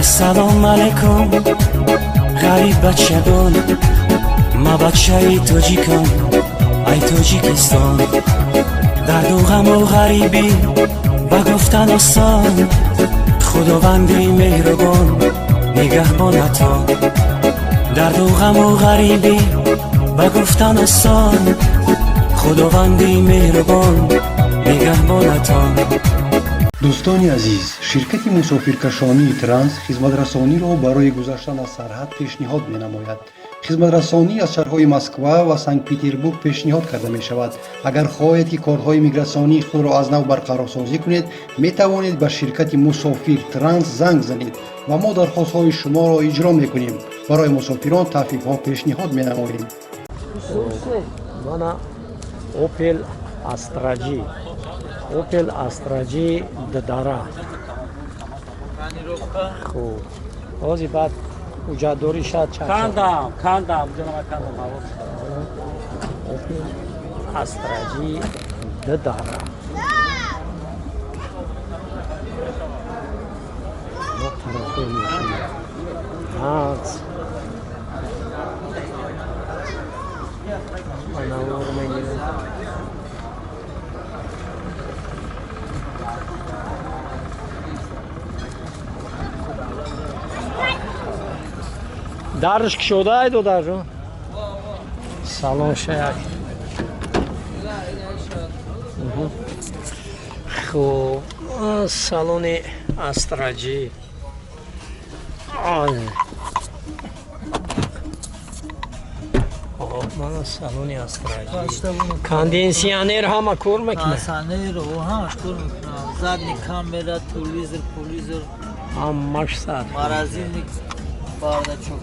Ассалому алайкум, ғариб бачагон, ма бачаи тоҷикам, ай Тоҷикистон. Дарду ғаму ғарибӣ ба гуфтан осон, Худованди меҳрубон нигаҳбонатон. Дарду ғаму ғарибӣ ба гуфтан осон, Худованди меҳрубон нигаҳбонатон. Дӯстони азиз, ширкати мусофиркашонии Транс хизматрасониро барои гузаштан аз сарҳад пешниҳод менамояд. Хизматрасонӣ аз шаҳрҳои Москва ва Санкт-Петербург пешниҳод карда мешавад. Агар хоҳед, ки корҳои мигратсионии худро аз нав барқарорсозӣ кунед, метавонед ба ширкати Мусофир Транс занг занед ва мо дархостҳои шуморо иҷро мекунем. Барои мусофирон тахфифҳо пешниҳод менамоем. Мана Opel Astra J. Opel Astra J ддара. Хуб. Ҳозир баъд ҳуҷҷатдорӣ шад чак. Кандам, кандам, ҷаноб кандам. Opel Astra J ддара. Мо тарафҳои мошина. Нағз. Навор мегирем. Дарш кушода ай додарҷон? Салом шаяк. Хуб, салони Astra J. Мана салони Astra J. Кондиционер ҳама кор мекунад? Кондиционер ҳамаш кор мекунад. Задний камера, телевизор, полизор. Ҳамаш сад. Морозильник, бардачок.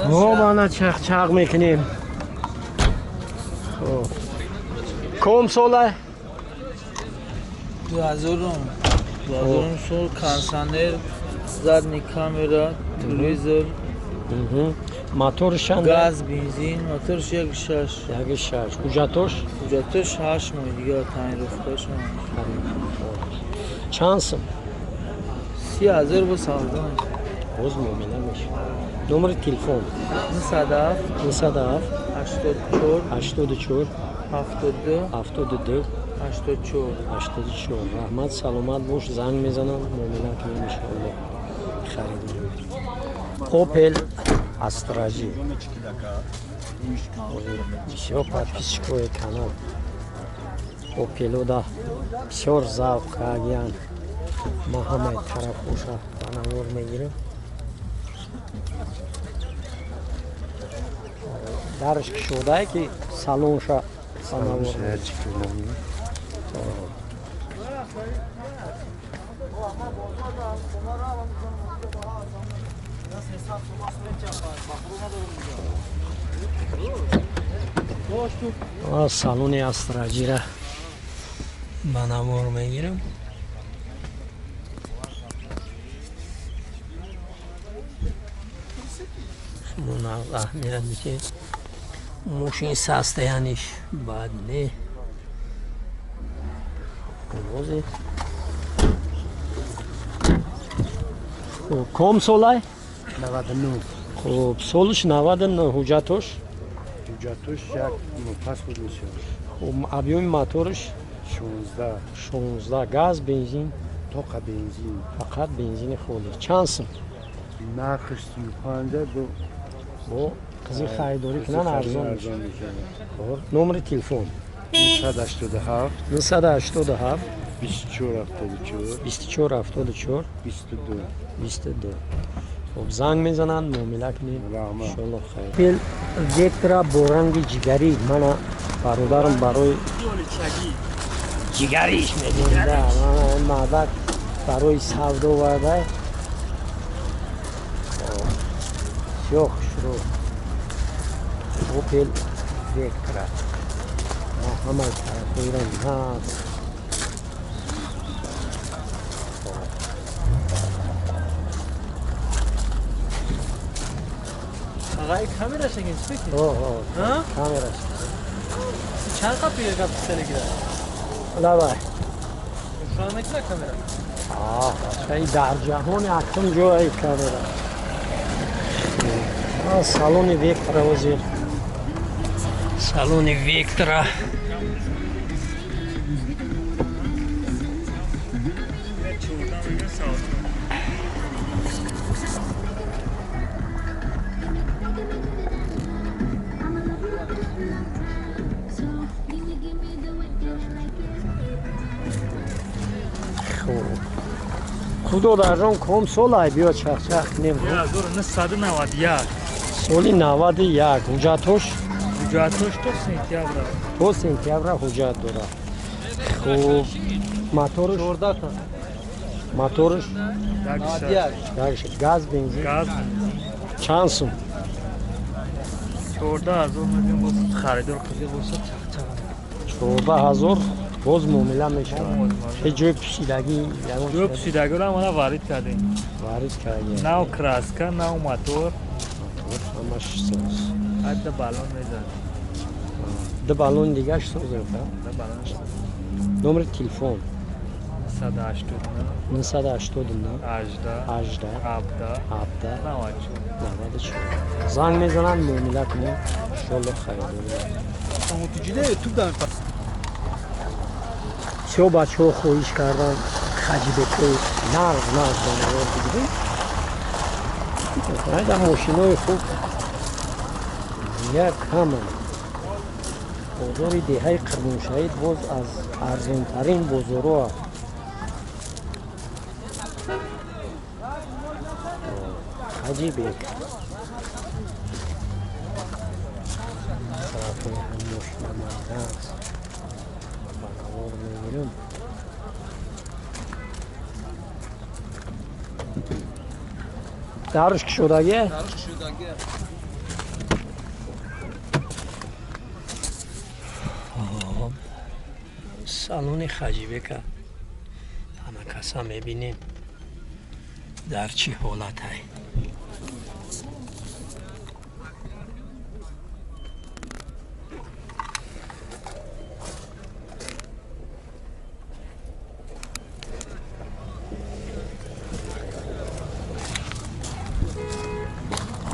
Хуб, ана чақ-чақ мекунем. Хуб. Ком сола? 2000 сол, кондиционер, задний камера, телевизор. Моторш чанд? Газ, бензин, моторш 1.6. 1.6. Ҳуҷҷатош? Ҳуҷҷатош 8 моҳ дигар тонировкаш. Чанд сум? 30,000 бо савдо. Боз муомила мешавад. Номери телефон? 907 907 84 84 72 72 84 84. Раҳмат, саломат бош, занг мезанам, муомила кунем иншоалло. Харидорӣ. Opel Astra J. Бисёр подписчикои канал Opel-ода бисёр завқ кардиянд. Ма ҳамаи тарафҳоша ба навор мегирем. Дарш кушодае ки салонша ба навор. Салони Astra J-ра ба навор мегирам. Шумо аҳамият медиҳед. Мошин состояниш бад не. Овози. Ком солай? 99. Хуб, солиш 99, ҳуҷҷатош? Ҳуҷҷатош як паспорт мешавад. Хуб, объёми моторш? 16. 16. Газ, бензин? Тоқа бензин. Фақат бензини холис. Чанд сум? Нархш 35 бо бо қизи харидорӣ кунан арзон мешавад. Хуб, номери телефон? 987 987 24 74 24 74 22 22. Хуб, занг мезананд, муомила кунем. Раҳмат. Иншоалло хайр. Opel Vectra бо ранги ҷигарӣ. Мана бародарам барои ҷигариш мегӯям. Да, мана мардак барои савдо вардай. Бисёр хушрӯ. Opel Vectra. Ма ҳамаи тарафҳоиро нағз. Ағай камераш еген чӣ фикр? О, камераш. Чанд қапи гап селегира? Давай. Шуна мекуна камера? Ай дар ҷаҳон якум ҷои камера. Салони Вектора ҳозир. Салони Вектора. Худо дарҷон ком солай биё чахчах кунем. 1991. Соли 91 ҳуҷҷатош? Ҳуҷҷатош то сентябра. То сентябра ҳуҷҷат дорад. Хуб, моторш? 14 та. Моторш? 91. Газ, бензин? Газ. Чанд сум? 14,000 мегӯем, боз харидор қизиқ бошад чахчах. 14,000 боз муомила мешавад. Ҳеҷ ҷои пӯсидагӣ? Ҷои пӯсидагиро ҳамана варид кардем. Варид кардем. Нав краска, нав мотор. Ҳамаш соз. Ҳатто баллон мезанад. Ду баллон дигаш созем, ха? Ду баллон. Номери телефон? 989 989 18 18 17 17 94 94. Занг мезананд, муомила кунем. Иншолло харидорӣ. Всё бачаҳо хоҳиш кардан хаҷибекҳои нағз нағз ба навор бигирем. Дар мошинои хуб як ҳаманд. Бозори деҳаи Қирмоншаҳид боз аз арзонтарин бозорҳо аст. Хаҷибек. Тарафҳои ҳам мошина нағз ба навор мегирем. Дарш кушодагӣ? Дарш кушодагӣ. Салони Хаҷибека ҳама каса мебинем дар чӣ ҳолатай.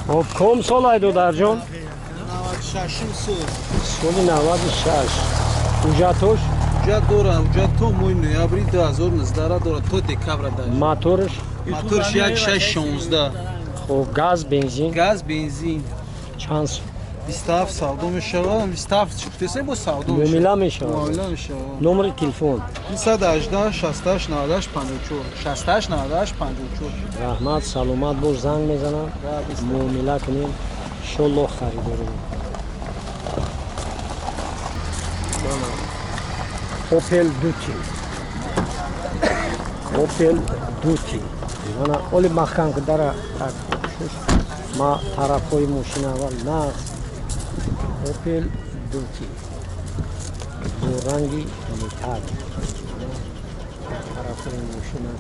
Хоб, ком сол ай додарҷон? 96 сол. Соли 96. Ҳуҷҷатош? Ҳуҷҷат дора, ҳуҷҷат то моҳи ноябри 2019 дора, то декабра даже. Моторш? Моторш 1616. Хоб, газ, бензин? Газ, бензин. Чанд сум? 27 савдо мешавад, 27 чуктесе бо савдо мешавад. Муомила мешавад. Муомила мешавад. Номери телефон? 918 68 98 54. 68 98 54. Раҳмат, саломат бош, занг мезанам. Муомила кунем. Иншоллоҳ харидорӣ. Opel Duty. Opel Duty. Мана оли маҳкам ки дара так шуш. Ма тарафҳои мошина аввал нағз. Opel Duty. Бо ранги металл. Тарафҳои мошина.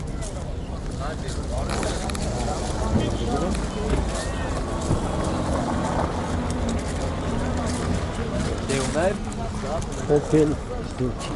Opel Duty.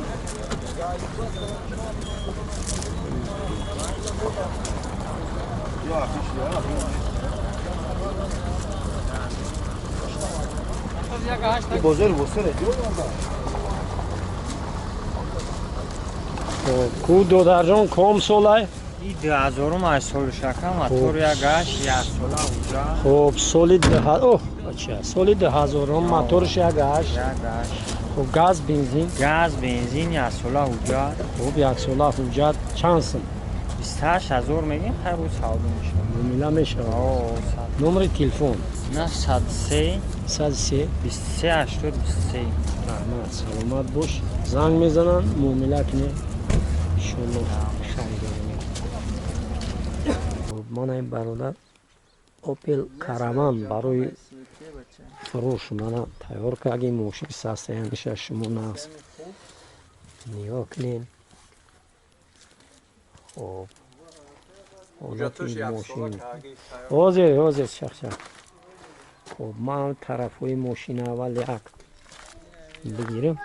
Ку додарҷон ком солай? И 2008 соли шака, мотор як гашт, як сола уҷа. Хоб, соли оҳ, бача, соли 2000 моторш як гашт. Як гашт. Хоб, газ, бензин? Газ, бензин, як сола ҳуҷҷат. Хоб, як сола ҳуҷҷат чанд сум? 28,000 мегем, ҳар рӯз савдо мешавад. Муомила мешавад. Номери телефон? 903 103 23 83. Раҳмат, саломат бош. Занг мезананд, муомила кунем. Иншоллоҳ харидорӣ мекунем. Мана ин бародар Opel Caravan барои фурӯш мана тайёр кардем. Мошин состояниеша шумо нағз нигоҳ кунем. Хоб, ҳолати мошин ҳозир ҳозир чахчах. Хуб, ман тарафҳои мошина аввал як бигирем.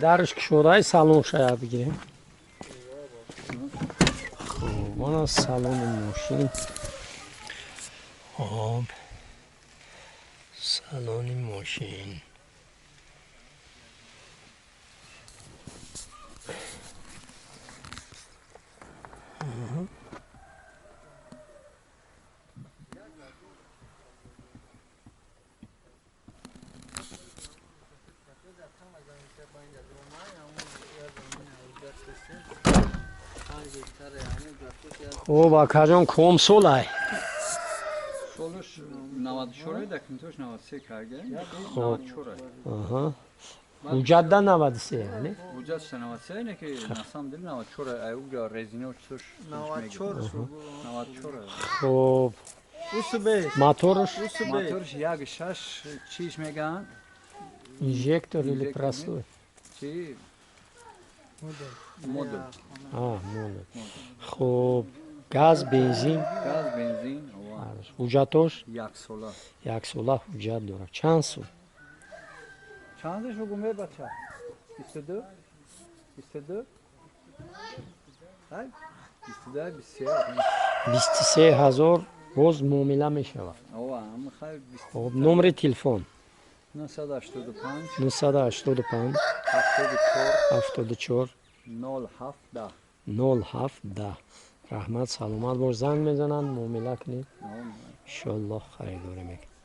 Дарш кушодаи салон шая бигирем. Хуб, мана салони мошин. Хуб, салони мошин. Хуб, акаҷон, ком солай? Солаш 94 дакинтош 93 карга. 94. Аҳа. Ҳуҷҷатда 93, яъне? Ҳуҷҷат 93 не ки на самом деле 94 ай уҷа резино чуш 94. 94. Хуб. Моторш? Моторш 1.6 чиш меган? Инжектор или простой? Чи? Модуль. А, модуль. Хуб, газ, бензин? Газ, бензин. Ҳуҷҷатош? Як сола. Як сола ҳуҷҷат дорад. Чанд сол? Чандаш бугум бача? 22? 22? Ай, 22, 23. 23 ҳазор боз муомила мешавад. Ова, ам хай. Хуб, номери телефон? 985 985 74 74 07 10. 07 10. Раҳмат, саломат бош. Занг мезананд, муомила кунед. Иншоаллоҳ харидорӣ мекунед.